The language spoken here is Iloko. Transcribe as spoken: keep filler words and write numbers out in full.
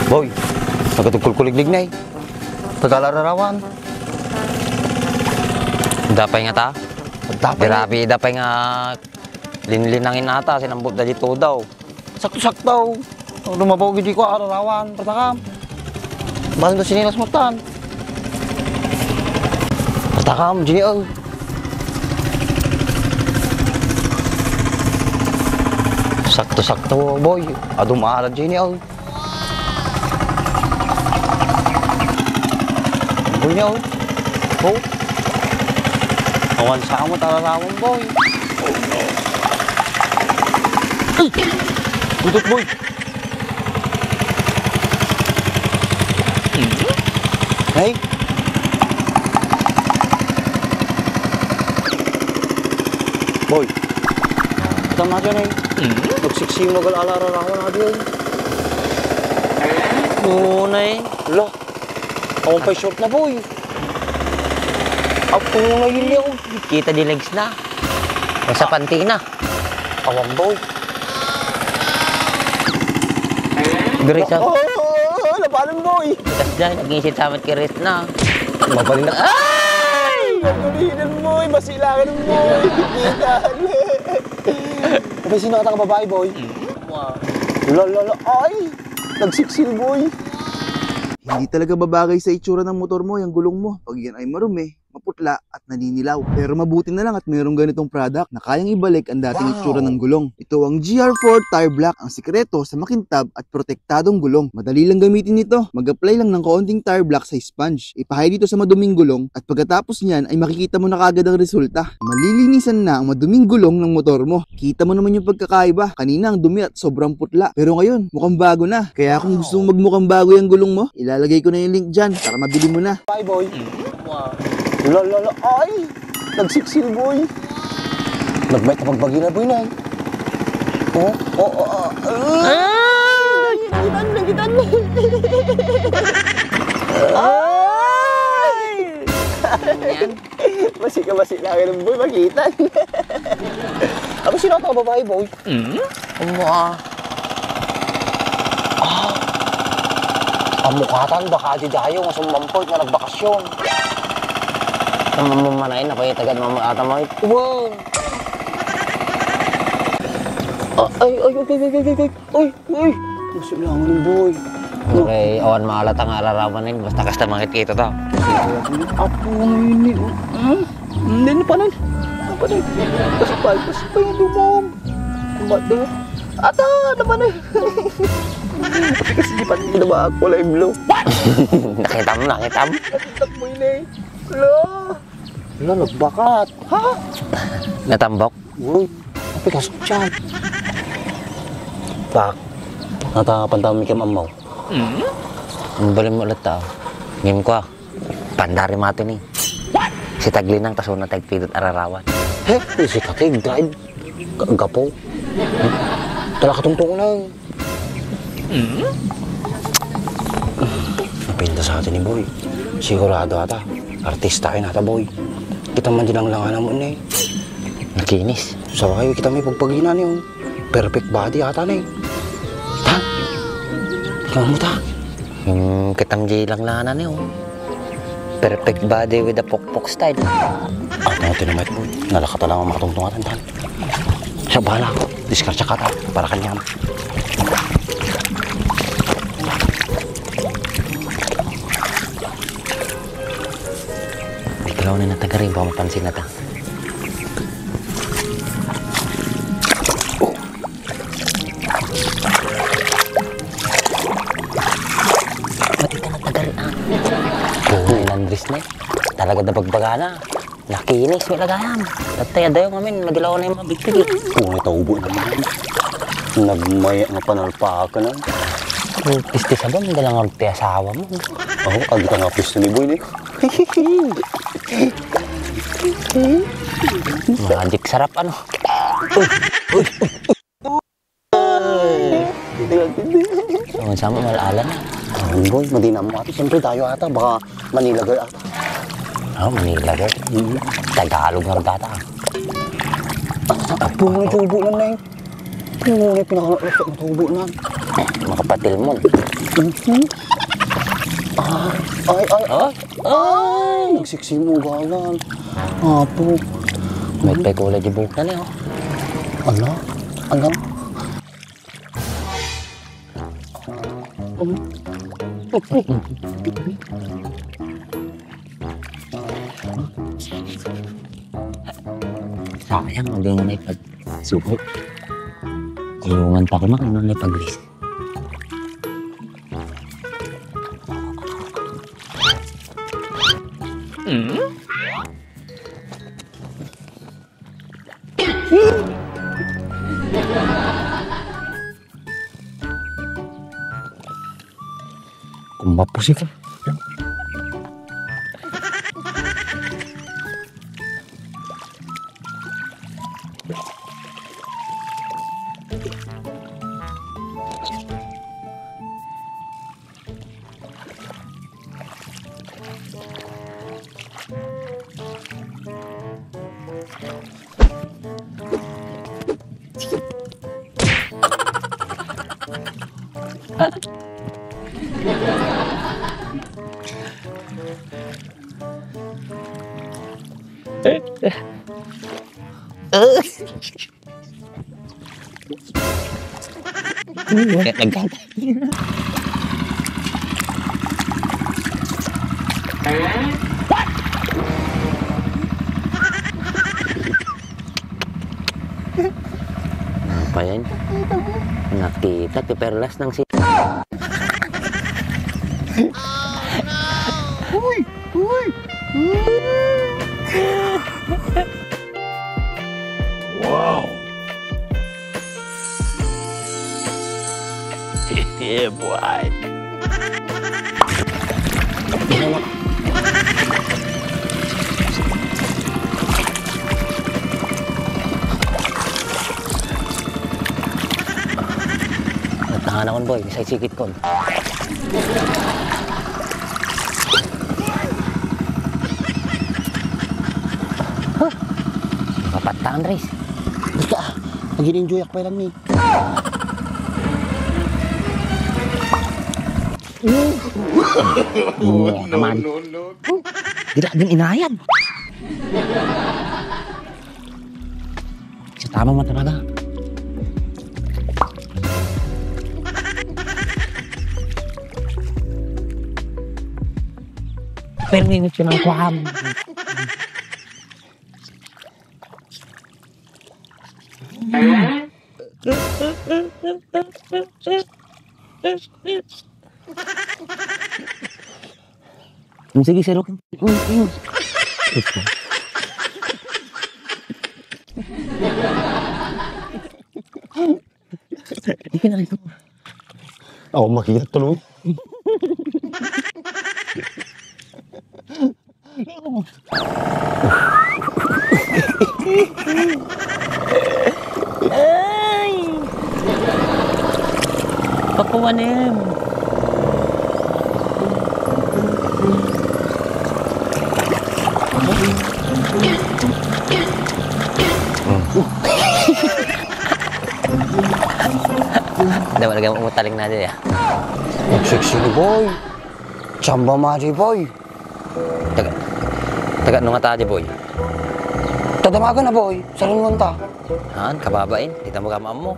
Boy, nagatugkulkuliglig na eh. Taga-Alararawan. Dapay nga ta? Dapay. Grabe, dapay nga linlinangin ata, sinambot da dito daw. Sakto-sakto. Lumabaw gidi ko, Alararawan, patakam. Basta sinilas mo tan. Patakam, Junior. Sakto-sakto, boy. Adum ara, Junior. Boy niya, oh. Oh. Awan sa amo, Alararawan, boy. Ay! Budot, boy. Ay! Boy. Tama dyan eh. Nagsiksimagal Alararawan na dyan. Oo na eh. Lo. Awan pa'y short na, boy. Apo nga yun, yun. Kita di legs na. Nasa panty na. Awan, boy. Diri sa Oh, labanan, boy. Butas dyan, nag-iisip sa amat kiris na. Mabalin na. Ay! Nagdulinan, boy. Basilangan, boy. Kita. Abay, sino ata nga babae, boy? Wow. Lala, ay! Nagsiksil, boy. Hindi talaga babagay sa itsura ng motor mo yung gulong mo pag yan ay marumi, maputla, at naninilaw. Pero mabuti na lang at mayroong ganitong product na kayang ibalik ang dating Wow! itsura ng gulong. Ito ang G R four Tire Black, ang sikreto sa makintab at protektadong gulong. Madali lang gamitin ito. Mag-apply lang ng kaunting tire black sa sponge. Ipahay dito sa maduming gulong at pagkatapos niyan ay makikita mo na kaagad ang resulta. Malilinisan na ang maduming gulong ng motor mo. Kita mo naman yung pagkakaiba. Kanina ang dumi at sobrang putla. Pero ngayon, mukhang bago na. Kaya kung gusto mong magmukhang bago yung gulong mo, ilalagay ko na yung link dyan para mabili mo na. Bye, boy. Wow. Lala, ay! Nagsiksil, boy. Nagmay ka pagbagina, boy, na. Oh, oh, oh, oh. Ay! Nagitan, nagitan. Ay! Yan. Basi ka, basi na kayo, boy, makita. Ano, sino ang babae, boy? Hmm? Ano, ah? Ah. Amukatan, baka di dayo, nga sumampo nga nagbakasyon. Ang mamamanayan na pa yung taga mamang ata, mga, wow! Ah, ay, ay, ay, ay, ay, ay, ay, ay, ay, ay. Gusto lang ng boy. Okay, awan maalat ang araraman na yun. Basta kasta mangit kita to. Apo mo yun eh. Hmm? Hindi na panan. Panan. Kasi pa, kasi pa yung lumong. Ba't na? Ata, ano ba na? Kasi di pa, di na ba ako lang blue? Nakita mo, nakita mo? Nakita mo yun eh. Lo! Lo, nagbakat. Ha? Natambok? Uy, api ka sa tiyan. Pak. Nata, pantaw mi kam amaw. Hmm? Ang balim mo ulit tao. Ngim ko ah. Pandari mati ni. Si Taglinang taso na tagpidot ararawan. He, si Katig, drive. Ga-, gapo. Tala katungtong lang. Hmm? Napinta sa atin ni Boy. Sigurado ata. Artista ay nata, Boy. Kita man di lang langanan mo ni. Nakinis. Sa bagay, kita may pagpagina niyo. Perfect body ata ni. Ha? Kamu ta? Hmm, kitang di lang langanan niyo. Perfect body with a pokpok style. At mga tinamit, Boy. Nalakata lang ang makatungtungatan, tan. Siya bahala ako. Diskartsa ka ta. Para kanya. Di kalaw na natagari. Baka mapansin na ta. Mati ka natagari, ah. Oo, Andres na eh. Talaga na bagbagana. Nakinis, may lagayan. At tayo, dayo ngamin, magilaw na yung mga bigpig eh. Kung ito, ubo naman. Nagmaya nga panalpakan na. Yung pisti sa bang, dalang agtiasawa mo. Oo, agita nga pisto ni Boy, ni. Magic sarap, ano? Uy, uy, uy. Ay. Sama-sama, malaala na. Ayun, boy, madi na mo ata. Siyempre, tayo ata. Baka Manila girl ata. Ah, Manila girl. Mm. Tagalog nga rin ata. Apo, may tubo na, Neng. Ano nga pinakalakas na tubo na? Makapatil mo. Mhm. Ah, ay, ay, ay. Oh? Ay! Nagsiksi mo, galan. Apo. May pekula di buhok na niya, oh. Ano? Ano? Sayang, hindi nga na ipagsubo. Tulungan pa ko, mak, ano na ipag-list. Kung mapusik. Kaya nagkaka- Ano pa yan? Nakita ti perlas ng si- Uy! Uy! Wow! Yeah, boy. Nagtangan akon, boy. Isay sikit kon. Huh! Makapatta, Andres. Basta, ah, nagin-enjoy ako pa lang ni. Oo, no, naman. No, no, no. Dira din inayan. Sa tama mo talaga. Pero minutes yun ang kuham. Sige, Sir, okay. Hindi na rin. Ako makita tuloy. Ay! Pakuwanem. Dapat lagi mo umutaling na dyan, ah. Ang sexy ni boy. Chamba Mari, boy. Taga, taga, no nga ta, di, boy? Tadamagan na, boy. Sarungon ta. Haan, kababain. Kita mo kama mo.